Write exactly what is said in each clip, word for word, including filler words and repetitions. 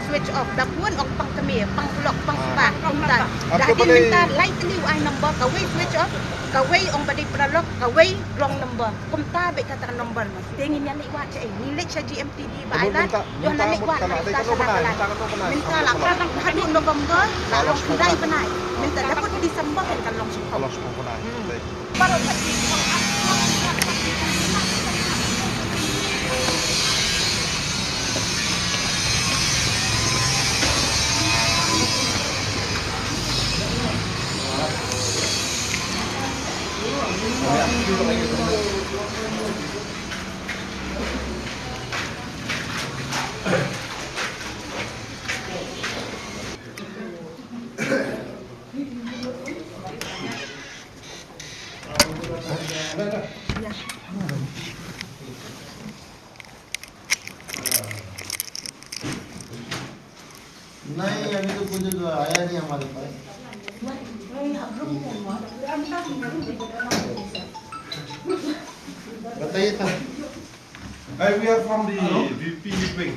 Switch off, da phone ong pang kmie, pang klok, pang spah, kumta. Da hadien mynta lai tylli u ai number, kawei switch off, kawei ong ba dei paralok, kawei wrong number. Kumta beit kata ka number. Te ngin ïa leit wad shaei? Ngin leit sha G M T D ba ai lad, ïoh la leit wad mynta sha Nagaland. Mynta la ka dang haduh November, la long khyndai bnai. Mynta da kut December kan kan long shiphew. Hmm. नहीं, अभी तो कुछ तो आया नहीं हमारे पास। बताइए सर। Hey, we are from the V P wing,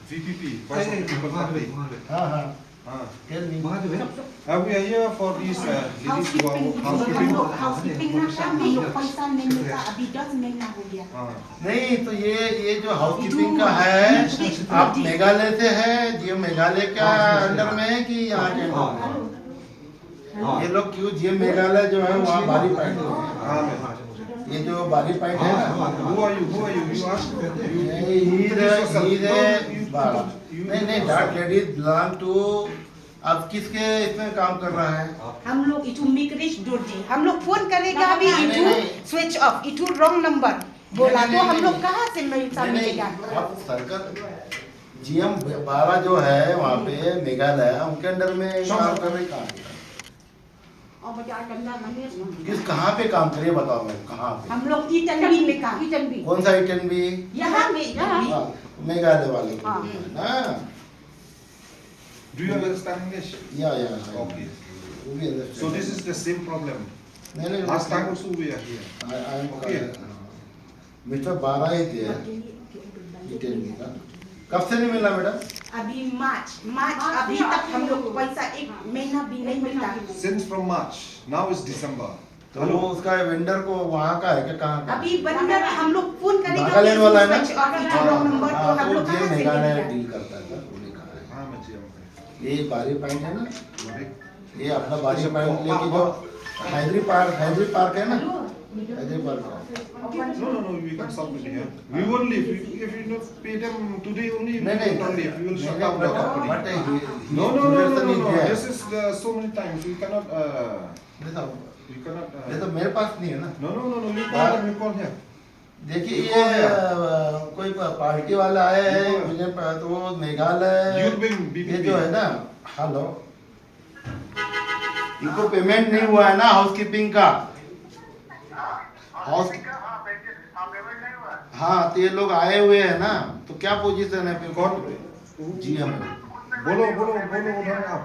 V P P, Voice of People Party. हाँ, हाँ। हाँ। Tell me. Uh, we are here for this, uh, ladies who are housekeeping. Housekeeping ना, हम लोग पैसा नहीं मिलता, अभी दस महीना हो गया। हाँ। नहीं, तो ये, ये जो हाउसकीपिंग का है, आप मेघालय से है, ये मेघालय का अंडर में है कि यहाँ के अंडर में? ये लोग क्यों, ये मेघालय जो है, वहाँ बारी पॉइंट में है। हाँ, मैं, हाँ, ये जो बारी पॉइंट है ना, Who are you? Who are you? You ask. You ये हीर है, introduce yourself. हीर No, है, you, बारा। You नहीं, नहीं, that lady belong to, आप किसके इसमें काम कर रहा है? हम लोग इथु मिकरिश डोरजी, हम लोग फोन करेगा अभी, नहीं, इथु नहीं। Switch off, इथु रॉन्ग नंबर बोला, नहीं, तो नहीं, हम लोग नहीं। कहाँ से पैसा मिलेगा? आप सर्कल जीएम बारा जो है वहाँ पे मेघालय, उनके अंडर में काम कर रहे, कहाँ पे? किस, कहाँ पे काम करे, बताओ मैं, कहाँ पे? हम लोग ईटनबी में काम। ईटनबी। कौन सा ईटनबी? यहाँ में, यहाँ। हाँ, मेघालय वाले को हाँ। है ना? Do you understand English? Yeah, yeah, I Okay. We understand. So this is the same problem. नहीं, नहीं, Last नहीं। Time also we are here. I, I am Okay. Mister बारा ही थे, ईटनबी का। कब से नहीं मिला मैडम? अभी मार्च, मार्च, मार्च अभी से तक हम लोग अभी पैसा एक महीना भी नहीं मिला। Since from March, now is December. तो वो उसका वेंडर को वहाँ का है क्या, कहाँ का? अभी वेंडर हम लोग फोन करेंगे नागालैंड वाला है ना? Switch off, इधर हाँ, नंबर तो हाँ, हम तो लोग ये कहाँ से मेघालय मिलेगा? डील करता है सर, उन्हें कहा है। हाँ, मैं जी, हम ये बारी पॉइंट है ना? बारी। ये अपना बारी पॉइंट लेके जो हैदरी पार्क, हैदरी पार्क है ना? हैदरी पार्क है। No, no, no, we can solve it here. We won't leave. If, if you not pay them today only, we नहीं, नहीं, will not leave. We will नहीं, shut नहीं, down the but, company. But he, he No, no, no, no, no, no. This is the, so many times. We cannot, uh, नहीं तो, you cannot, uh, नहीं तो मेरे पास नहीं है ना। No, no, no, no. You call them, you call here. देखिए, ये, अ, कोई प-, पार्टी वाला आया है, मुझे प-, तो वो मेघालय, ये जो है ना, हेलो, इनको पेमेंट नहीं हुआ है ना हाउसकीपिंग का? हाउस, हाँ, तो ये लोग आए हुए हैं ना, तो क्या पोजीशन है फिर कोर्ट पे? जीएम। बोलो, बोलो, बोलो उधर आप।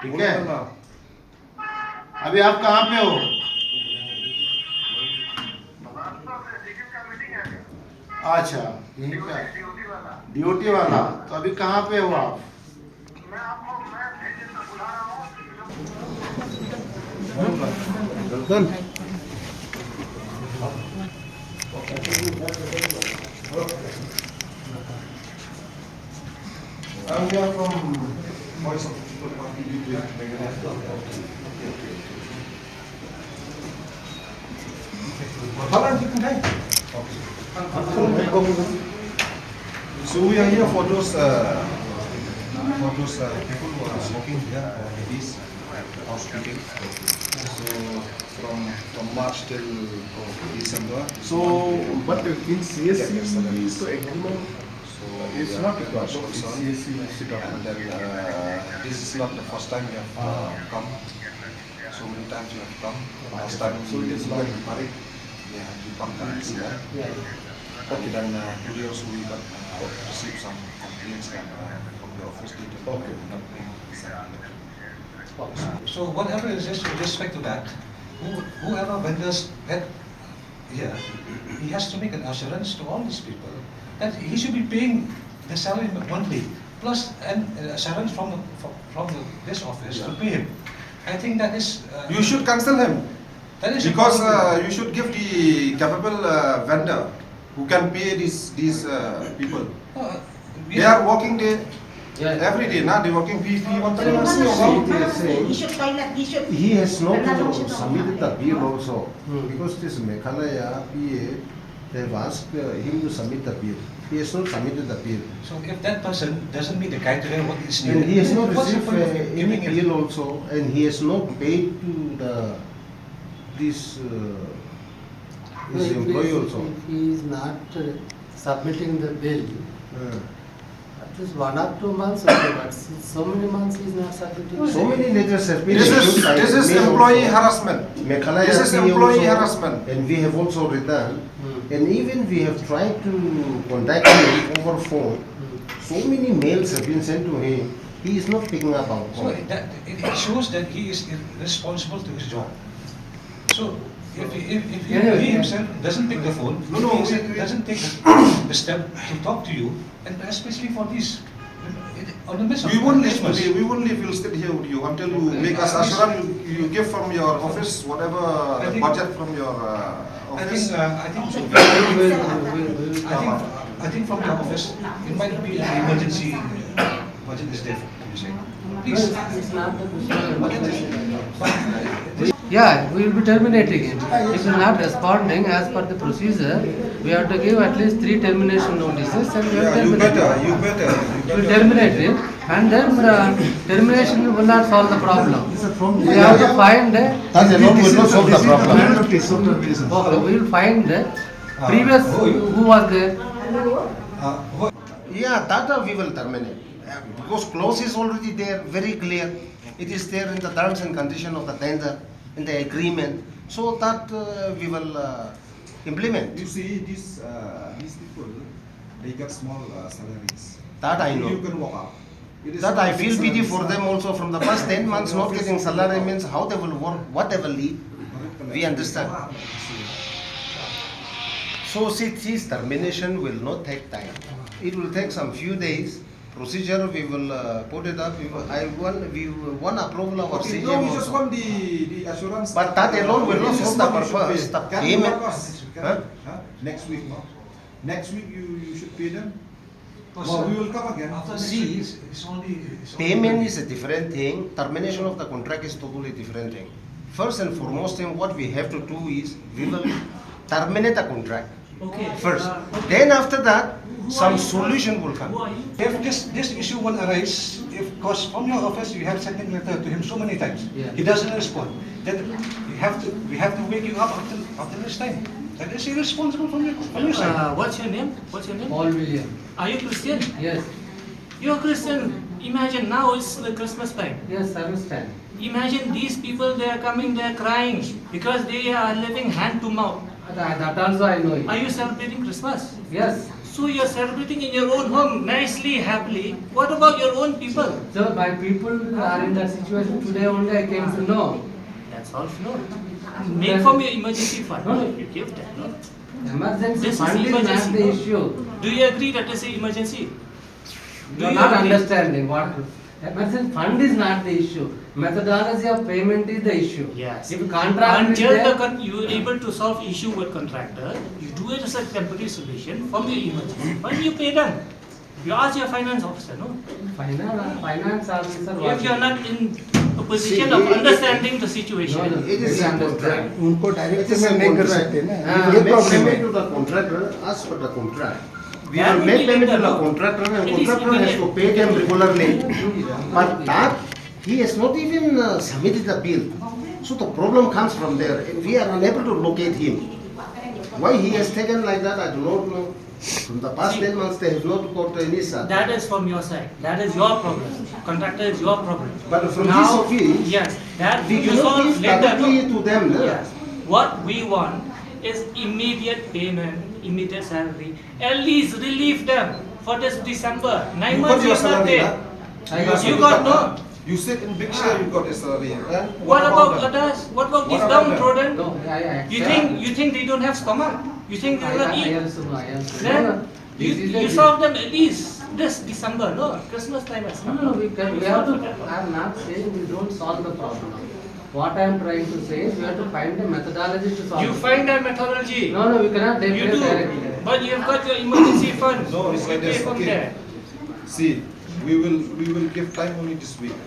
ठीक है? अभी आप कहाँ पे हो? अच्छा, यहीं पे। डीओटी वाला। तो अभी कहाँ पे हो आप? And we are from Voice of People Party, U P, Meghalaya. How long you can take? So we are here for those, uh, for those, uh, people who are working here, uh, ladies, housekeeping. So from, from March till December. So, but in C S C, so agreement is not required. C S C sit up. And then, uh, this is not the first time we have, uh, come. So many times we have come. Last time we were married. Yeah, we come to that. Okay. Then, uh, today also we got, uh, received some complaints and, uh, from the office detail. Okay. So whatever is just with respect to that, who, whoever vendors that here, he has to make an assurance to all these people that he should be paying the salary monthly. plus an uh, assurance from the from the this office to pay him. I think that is uh, You should cancel him that is because important. Uh, you should give the capable uh, vendor who can pay these these uh, people. Uh, we They are working day Yeah. every day. Now they working P P one He three. should toilet, he should. He has not Another uh, option. Submitted the bill also Hmm. because this Meghalaya P A, they have asked uh, him to submit the bill. He has not submitted the bill. So if that person doesn't meet the criteria, what is And needed, he has not what's the received point uh, of any giving it? bill also, and he has not paid to the this uh, No, his if he employee is- also. If he is not uh, submitting the bill, Uh, at least one or two months, okay, but since so many months he is not submitting. So many letters have been This is issued by this is me employee also. Harassment. Meghalaya This is P A employee also, harassment. And we have also written, Hmm. and even we have tried to contact him over phone. Hmm. So many mails have been sent to him. He is not picking up our So call. that it shows that he is irresponsible to his job. So if he, if, if he, Yeah, yeah, he yeah. himself doesn't pick the phone, No, no, if he we- we- doesn't take the step to talk to you, and especially for this, it- on the midst of We won't leave Christmas. today. We won't leave. We'll sit here with you until you Okay. make us Please. assurance. You, you give from your office whatever I think- budget from your uh, I office. think, uh, I think, We'll, we'll, we'll, we'll I think, I think from the office, it might be an emergency uh, budget is there, you say. No, Please. it's not the question. Budget is, but this Yeah, we will be terminating him. If he is not responding as per the procedure, we have to give at least three termination notices and we have Yeah, to you terminate better, him. you better, you We better. Terminate him, and then uh, termination will not solve the problem. We have to find the, That alone will not solve the problem. Okay, we will find the previous who was there. Uh, what? Yeah, that uh, we will terminate. Uh, Because clause is already there, very clear. It is there in the terms and condition of the tender, in the agreement. So that uh, we will uh, implement. You see, these uh, these people, they get small uh, salaries. That I know. You can walk out. It is That not I a big feel pity salary. For them also from the past ten months not getting salary means how they will work, what they will eat. We understand. So see, this termination will not take time. It will take some few days. Procedure we will uh, put it up. We will, I want we will want approval of our Okay, C J M no, we just also. Want the, the assurance. But that alone will not This solve the month you should purpose, pay. the Can you payment. Help us? Can, Huh? Huh? Next week, no? Next week you, you should pay them. Oh, Well, sir. We will come again. After next See, week, it's, it's only, it's only Payment is a different thing. Termination of the contract is totally different thing. First and foremost thing, what we have to do is we will terminate the contract Okay. first. Uh, Then after that, who are some you? Solution will Who come. Are you? If this, this issue will arise, if, because from your office you have sent a letter to him so many times, Yeah. He doesn't respond, then we have to, we have to wake you up after, after this time. That is irresponsible from your, from your side. Uh, what's your name? What's your name? Paul William. Are you Christian? Yes, You're Christian. Imagine now it's the Christmas time. Yes, service time. Imagine these people, they are coming, they are crying because they are living hand to mouth. That, that also I know. Are you celebrating Christmas? Yes. So you're celebrating in your own home, nicely, happily. What about your own people? So my people are in that situation. Today only I came to know. That's all flow. Make from your emergency fund. No, you give them. No. Emergency This is fund is not emergency, the no? Issue. Do you agree that this is emergency? Do You are you not agree? Understanding what emergency fund is not the issue. Methodology of payment is the issue. Yes. If contract is Until the there, con- you are able to solve issue with contractor, you do it as a temporary solution from your emergency fund, you pay them. You ask your finance officer, no? Finance, finance officer. If you are not in a position See, of it- understanding the situation, It is a contract. उनको डायरेक्ट It is a पेमेंट नहीं कर contract. सकते ना हाँ, ये Make प्रॉब्लम payment है to the contractor as per the contract. We That will will make be payment to in the the contractor and It is contractor has to immediate. Pay them regularly. But that he has not even uh, submitted the bill. So the problem comes from there. We are unable to locate him. Why he has taken like that, I do not know. From the past See, ten months, they have not got any such. That is from your side. That is your problem. Contractor is your problem. But from Now, this office, yes, that we you cannot solve give later. directly to them, no? Yes. What we want is immediate payment, immediate salary. At least relieve them for this December. Nine You months got your is not salary, there. Huh? I got You it. got no. You sit in big chair, you got a salary. Huh? What about Them? Others? What about What these about them? Downtrodden? No, I, I. You think you think they don't have stomach? You think they I, will I, I eat? also know, I also Then know. You, you solve them at least this December, no? Christmas time has come. No, no, we can, we have to, I'm not saying we don't solve the problem. What I am trying to say is we have to find a methodology to solve. You find a methodology. No, no, we cannot You replace do, directly. But you've got your emergency fund. No, You it's like pay this. from Okay. There. See, we will we will give time only this week.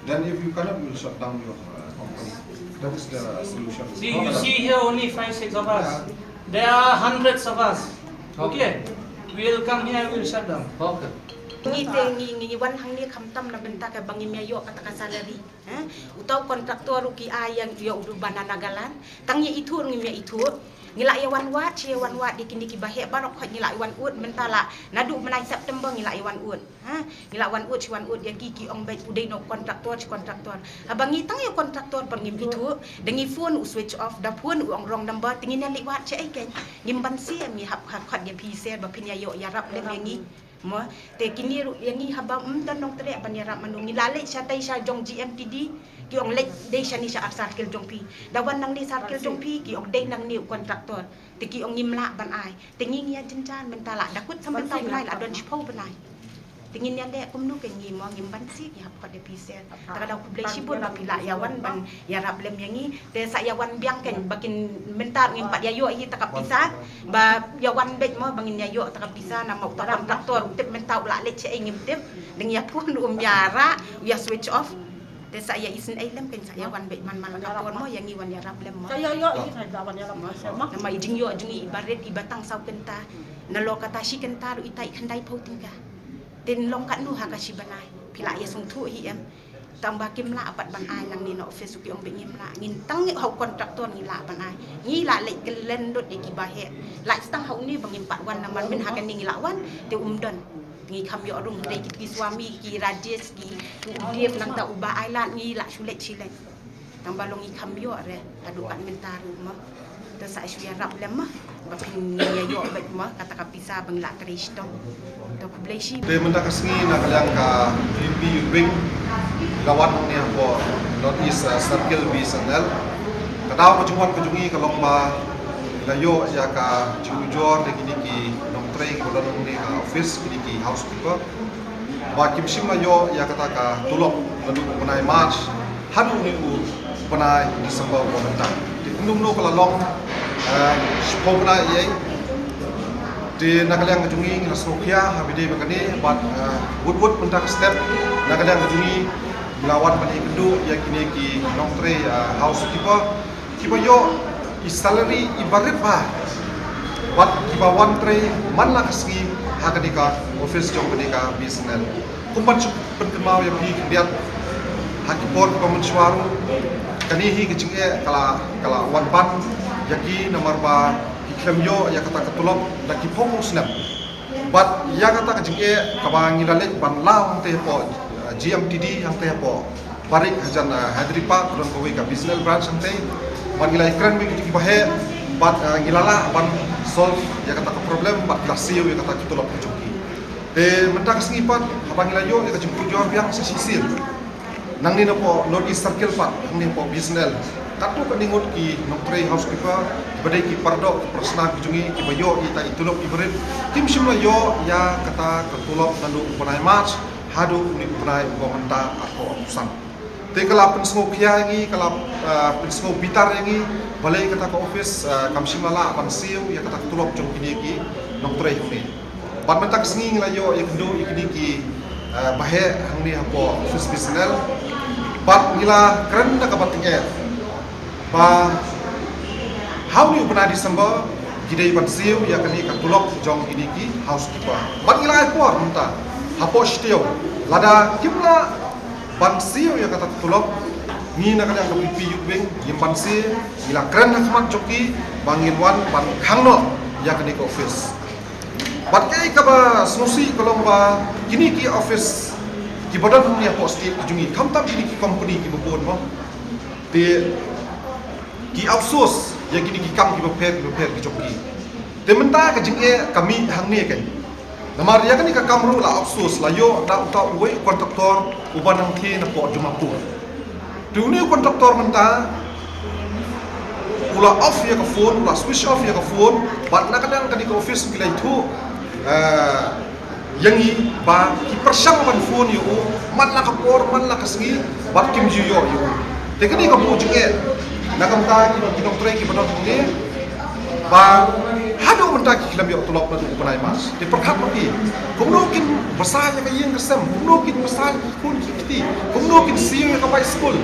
Then if you cannot, we will shut down your uh, company. That is the solution. See, you see here only five, six of us. There are hundreds of us. Okay? We'll come here and we'll shut down. Okay. Ngi te ngi ngi wan hangne khamtam na bynta ka ba ngim ïa ïoh kata ka salary. Eh? Uta u contractor u ki ai ïa u du ba na Nagaland. Tang ïa ithuh ngim ïa ithuh. Ngi la ïa wan wad, ïa wan wad ïa kine ki ba heh baroh khoit ngi la ïa wan ud mynta la. Naduh mynai September ngi la ïa wan ud. Ha? Ngi la wan ud, shi wan ud ïa ki ki ong beit u dei no contractor, shi contractor. Haba ngi tang ïa contractor ba ngim ithuh. Da ngi phone u switch off, da phone u ong wrong number, te ngin ïa leit wad shi ai keiñ. Ngim banse ngi hap ha khot ïa phi sir ba phin ïa ïoh ïarap lem ïa ngi. Mo, te kine ruh ïa ngi haba ym don nongtrei ban ïarap mano, ngi la leit shatei sha jong G M T D, ki ong leit dei shane sha ar circle jong phi. Da wan nangne circle jong phi, ki ong dei nangne u contractor. Te ki ong ngim lah ban ai. Te ngi ngi ïa jynjar mynta la da kut sa mynta u bnai la don shiphew bnai. Te ngin ïa leh kumno keiñ ngi mo, ngim banse ngi hap khot ïa phi sir. Ta ka daw khublei shibun ba phi la ïa wan ban ïarap lem ïa ngi. Te sa ïa wan biang keiñ ba kin mynta ngim pat ïa ïoh hi ta ka pisa. Ba ïa wan beit mo ba ngin ïa ïoh ta ka pisa, namar uta contractor u tip mynta u la leit shaei ngim tip. Dang ïa phone um ïa rah, u ïa switch off. Te sa ïa isynei lem keiñ sa ïa wan beit man man la ka por mo ïa ngi wan ïarap lem mo. Sa ïa ïoh i sa da wan ïarap mo. Namar i jingïoh jong ngi i barit i ba tang saw kynta. Nalor kata shi kynta ruh i ta i khyndai phew tyngka. Te long katno ha ka shi bnai. Phi la ïa sngewthuh hi em. Tang ba kim lah pat ban ai nangne na office u ki ong ba ngim lah. Ngin tang ngi ha u contractor ngi lah ban ai. Ngi la leit kyllen lut ïa ki ba heh. La tang ha une ba ngim pat wan namar mynha kane ngi la wan te um don. Ngi kham ïoh rung dei ki, ki Swami, ki Rajesh, ki u Dev nangta u Bah Ailat ngi la shu leit shi leit. Tang ba long ngi kham ïoh re, haduh kat mynta ruh mo. Te sa shu ïarap lem mo. Ba phin ïa ïoh beit mo, kata ka pisa ba ngi la trei shitom. Te khublei shibun. Te mynta ka sngi na ka liang ka P P Youth Wing la wan hangne hapoh North East uh, Circle B S N L. Ka daw ka jingwan ka jong ngi ka long ba la ïoh ïa ka jingujor da kine ki nongtrei ki ba don hangne ha office, kine ki housekeeper. Ba kim shym la ïoh ïa kata ka tulop naduh u bnai March haduh une u bnai December uba mynta. Te kumno kumno ka la long eh, shiphew bnai ïa. Te na ka liang ka jong ngi ngi la sngewkhia ha ba ïadei bad kane bad eh, wut wut mynta ka step na ka liang ka jong ngi ngi la wan ban ïakynduh ïa kine ki nongtrei eh, housekeeper. Kiba ïoh i salary i barit bha. Wat kiba wan trei man la ka sngi ha kane ka office jong kane ka B S N L. Kum ban shu pynkynmaw ïa phi khyndiat ha ki por kiba mynshuwa ruh. Kane hi ka jingeh ka la ka la wan ban ïa ki namar ba ki khlem ïoh ïa kata ka tulop da ki phew snem. Bad ïa kata ka jingeh kaba ngi la leit ban law hangtei hapoh uh, G M T D hangtei hapoh Barik hajan uh, Hadri Park ka don kawei ka B S N L branch hangtei. Bad ngi la ïakren bad ki ba heh bad uh, ngi la lah ban solve ïa kata ka problem bad ngi la siew ïa kata ka tulop ka jong ki. Te mynta ka sngi pat haba ngi la ïoh ïa ka jingpynjor biang sa shisien. Nangne napoh North East Circle pat hangne hapoh B S N L. Katto katne ngut ki nongtrei housekeeper ba dei ki paradoh ki parasnam ki jong ngi kiba ïoh ïa ita i tulop i barit. Kim shym la ïoh ïa kata ka tulop naduh u bnai March haduh une u bnai uba mynta arphew arphew san. Te ka la pynsngewkhia ïa ngi, ka la uh, pynsngew bitar ïa ngi, balei kata ka office uh, kam shym la lah ban siew ïa kata ka tulop jong kine ki nongtrei hangne. Bad mynta ka sngi ngi la ïoh ïakynduh ïa kine ki uh, ba heh hangne hapoh office B S N L. Bad ngi la kren da kaba tyngeh ba ha une u bnai December ki dei ban siew ïa kane ka tulop jong kine ki housekeeper. Bad ngi la ai por mynta hapoh shi taïew lada kim lah ban siew ïa kata ka tulop, ngi na ka liang ka P P Youth Wing ngim banse, ngi la kren ha khmat jong ki ba ngin wan ban khang noh ïa kane ka office. Bad kaei kaba sngewsih ka long ba kine ki office kiba don hangne hapoh state ki jong ngi, khamtam kine ki company kiba bun mo, te ki outsource ïa kine ki kam kiba pher kiba pher ki jong ki. Te mynta ka jingeh ka mih hangne keiñ. Namar ïa kane ka kam ruh la outsource, la ïoh da uta uwei u contractor uba nang thie napoh Dimapur. Te une u contractor mynta U la off ïa ka phone, u la switch off ïa ka phone, bad na ka liang kane ka office ki la ïathuh, eh, ïa ngi ba ki pyrshang ban phone ïa u man la ka por, man la ka sngi, bad kim ju ïoh ïa u. Te kane ka buh jingeh na ka bynta ki, ki nongtrei kiba don hangne, ba haduh mynta ki khlem ïoh tulop naduh u bnai March. Te pyrkhat ma ki, kumno kin bsa ïa ka ïing ka sem, kumno kin bsa ïa ki khun ki kti, kumno kin siew ïa ka bai skul.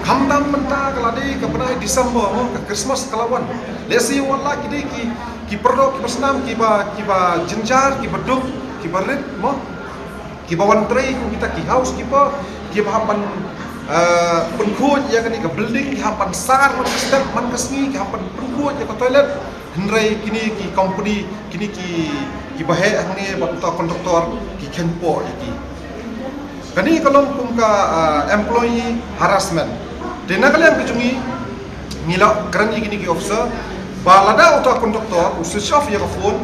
Khamtam mynta ka la dei ka bnai December mo, ka Christmas ka la wan. Lehse wat la ki dei ki, ki pyrthei kiba snam, kiba, kiba jynjar, kiba duk, kiba rit mo, kiba wan trei kum kita ki housekeeper, kiba hap ban, eh, pynkhuid ïa kane ka building, ki hap ban sar man ka step man ka sngi, ki hap ban pynkhuid ïa ka toilet. Hynrei kine ki company, kine ki, kiba heh hangne bad uta u contractor ki kheiñpoh ïa ki. Kane ka long kum ka, ah, employee harassment. Te na ka liang ka jong ngi, ngi la kren ïa kine ki officer ba lada uta u contractor u switch off ïa ka phone,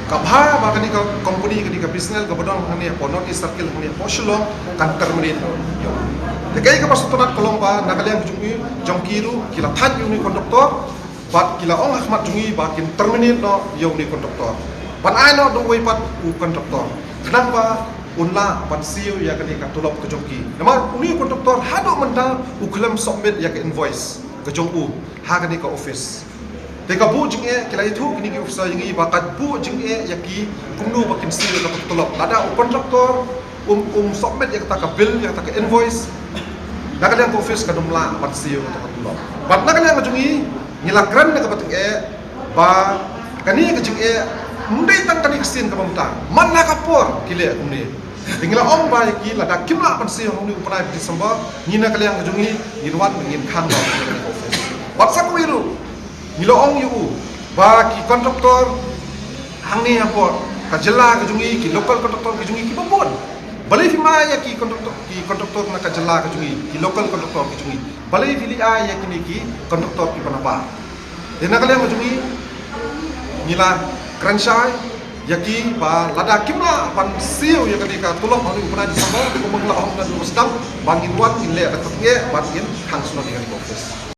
ka bha ba kane ka company, kane ka business kaba don hangne hapoh North East Circle hangne hapoh Shillong kan terminate noh ïa u. Te kaei kaba sngewtynnat ka long ba na ka liang ka jong ngi, jong ki ruh ki la thait ïa une u contractor, bad ki la ong ha khmat jong ngi ba kin terminate noh ïa une u contractor. Ban ai noh da uwei pat u contractor, khnang ba un lah ban siew ïa kane ka tulop ka jong ki. Namar une u contractor haduh mynta u khlem submit ïa ka invoice ka jong u ha kane ka office. Te ka buh jingeh, ki la ïathuh kine ki officer ïa ngi ba ka buh jingeh ïa ki kumno ba kin siew ïa ka tulop. Lada u contractor um, um submit ïa kata ka bill, ïa kata ka invoice, na ka liang ka office kan ym lah ban siew ïa kata ka tulop. Bad na ka liang ka jong ngi, ngi la kren na kaba tyngeh ba kane ka jingeh ym dei tang kane ka sien kaba mynta, man la ka por ki leh kumne. Te ngi la ong ba ïa ki lada kim lah ban siew ha une u bnai December, ngi na ka liang ka jong ngi ngin wan ngin khang noh ïa kane ka office. Bad sa kawei ruh, ngi la ong ïa u ba ki contractor hangne hapoh ka jylla ka jong ngi, ki local contractor ka jong ngi kiba bun, balei phi ai ïa ki contractor, ki contractor na ka jylla ka jong ngi, ki local contractor ka jong ngi, balei phi leh ai ïa kine ki contractor kiba nabar? Te na ka liang ka jong ngi, ngi la kren shai ïa ki ba lada kim lah ban siew ïa kane ka tulop ha une u bnai December, kumba nga la ong naduh ba sdang, ba ngin wan ngin leh da ka tyngeh bad ngin khang shnong ïa kane ka office.